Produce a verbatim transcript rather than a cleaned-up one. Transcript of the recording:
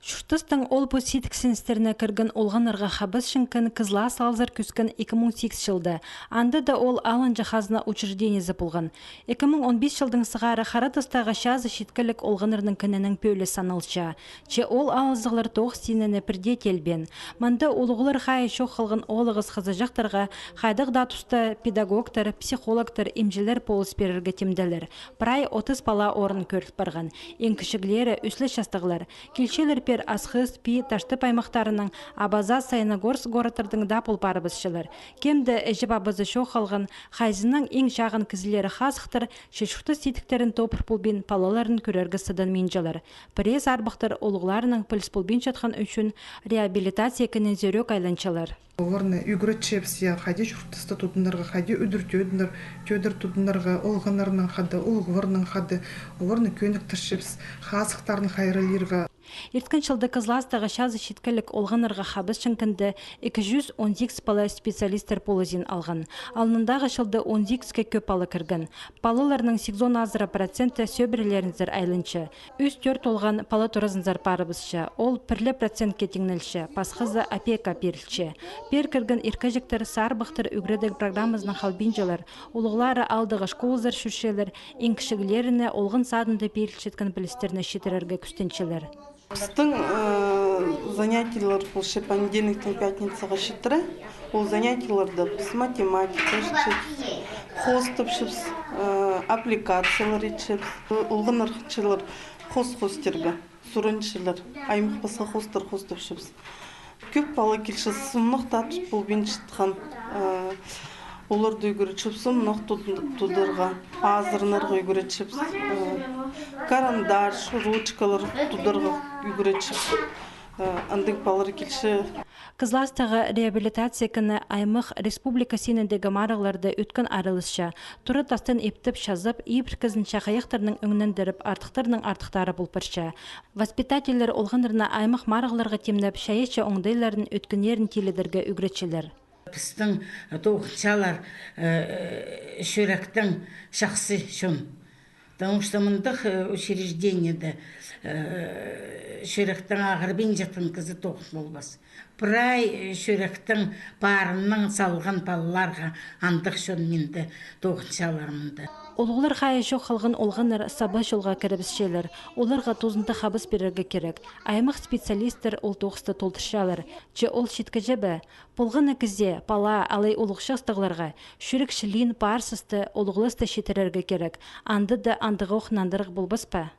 Чуртастың ол пу сидіксіністеріне кірген олғаннарға хабыс чынган Кызлас аалзар кӧскен ікі муң сигіс чылда. Анда даа ол алынҷа хазна учреждениезі полған. Ікі муң он пис чылдаң сығара Харатастағы чазы читкелік олғаннарның кінінең пӧлі саналча. Че ол аалзығлар тоғыс тиңнене пірдее теелбеен. Мында улуғлар хайы чох халған оолағас хызыҷахтарға хайдағ даа туста педагогтар, психологтар, имҷілер полыс пирерге тимделер. Прай отыс пала орын кӧріл парған. Иң кічіглері ӱс ле частығлар. Килчелер пеер Асхыс, Пии, Таштып аймахтарынаң, Абаза, Саяногорск городтардаң даа пол парыбысчалар. Кем дее іҷе-пабазы чох халған, хайзының иң чағын кізілері хазыхтар, че чуртас сидіктерін топтап полбин, палаларын кӧрерге сыданминчалар. Пірее сарбахтар улуғларынаң піліс полбинчатхан ӱчӱн реабилитация кінінзерек айланчалар. Оларны ӱгретчебіс, я, хайди чуртаста тудынарға, хайди ӱдір тӧдір, тӧдір тудынарға, олғаннарнаң хада, улуғларнаң хада, оларны кӧніктірчебіс, хазыхтарын хайраллирға. Ирткен чылда Кызластағы чазы читкелік олғаннарға хабыс чынганда ікі чӱс он сигіс пала специалистер полызын алған. Алнындағы чылда он сигіске кӧп пала кірген. Палаларның сигізон азыра проценті сӧбірелерінзер айланча. Ӱс-тӧрт олған пала туразынзар парыбысча, ол пір ле процентке тиңнелче, пасхазы опека пирілче. Пеер кірген иркеҷектер, сарбахтар ӱгредіг программазынаң халбинчалар, улуғлары аалдағы школазар чӧрчелер, иң кічіглеріне олған садында пирілчеткен пілістерні читірерге кӱстенчелер. Пістің, э, занятиелер полча понедельниктең пятницаға читіре. Ол занятиелерде піс математика итчебіс, хоостапчабыс, э, аппликациялар итчебіс. Олғаннар хынчалар хоос хоостирға, сурынчалар. Аймах пасха хоостар хоостапчабыс. Кӧп пала килче, сомнох таа тут полбинчатхан. Э, оларды ӱгретчебіс сомнох тут-, тударға, азыранарға ӱгретчебіс. Э, карандаш, ручкалар тударға ӱгретчебіс. Э, андағ палалар килче. Кызластағы реабилитация кіні аймах, республика синіндегі марығларда ӧткін араласча. Тура тастаң иптеп чазап, ибіркізін чахайахтарнаң ӧңнендіріп, артыхтарның артыхтары пол парча. Воспитательлер олғаннарны аймах марығларға тимнеп, чайаачы оңдайларын, ӧткіннерін тилідерге ӱгретчелер. Пістің тоғынчалар, э, чӱректең чахсы чон. Потому что мындағ, э, учреждениеде, э, чӱректең ағырбинчатхан кізі тоғын полбас. Прай, э, чӱректең парынаң салған палаларға андағ чон мында тоғынчалар мында. Улуғлар хайы чох халған олғаннар саба чолға кірібісчелер. Оларға тузында хабыс пирерге кирек. Аймах специалистер ол тоғысты толдырчалар. Че ол читкеҷе бе? Полған на кізее, палаа алай улуғ частығларға, чӱрек чылиин паарсызда, улуғласты читірерге кирек. Анда даа андағох нандырығ полбас па?